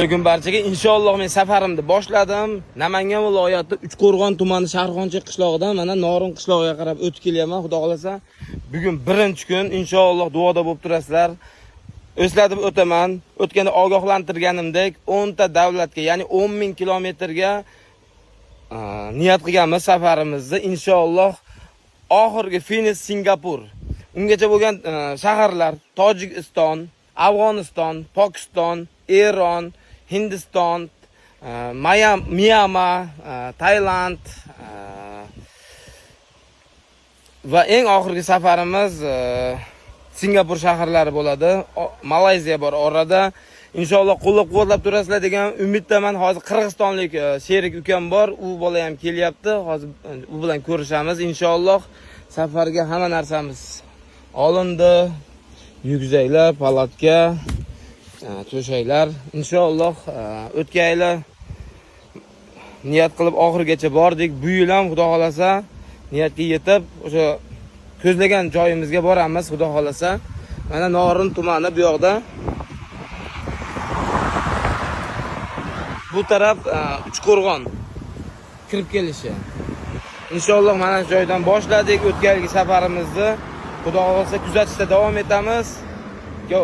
Bugun barchaga inshaalloh men safarimni boshladim. Namangan viloyati Uchqo'rg'on tumani Sharxoncha qishlog'idan mana Norin qishlog'iga qarab o'tib kelyapman. Xudo xolasa bugun birinchi kun inshaalloh duoda bo'lib turasizlar. Eslatib o'taman, o'tganda ogohlantirganimdek 10 ta davlatga, ya'ni 10 ming kilometrga niyat qilganmiz safarimizni. Inshaalloh oxirgi finish Singapur. Ungacha bo'lgan shaharlar Tojikiston, Afg'oniston, Pokiston, Eron, Hindiston, Myanmar, Tailand va eng oxirgi safarimiz Singapur shaharlari bo'ladi. Malayziya bor orada. Inshaalloh qo'llab-quvvatlab turasizlar degan umiddaman. Hozir qirg'izistonlik sherik ukam bor, u bola ham kelyapti. Hozir u bilan ko'rishamiz inshaalloh. Safarga hamma narsamiz olindi. Yukzaklar, palatka, to'shaklar. Inshaalloh o'tgan yili niyat qilib oxirigacha bordik. Bu yil ham Xudo xolasa niyatga yetib o'sha ko'zlagan joyimizga boramiz, Xudo xolasa. Mana Norin tumani bu yoqda. Bu taraf Uchqo'rg'on kirib kelishi. Inshaalloh mana shu joydan boshladik o'tgan yilgi safarimizni. Xudo xolasa kuzatishda davom etamiz. Go.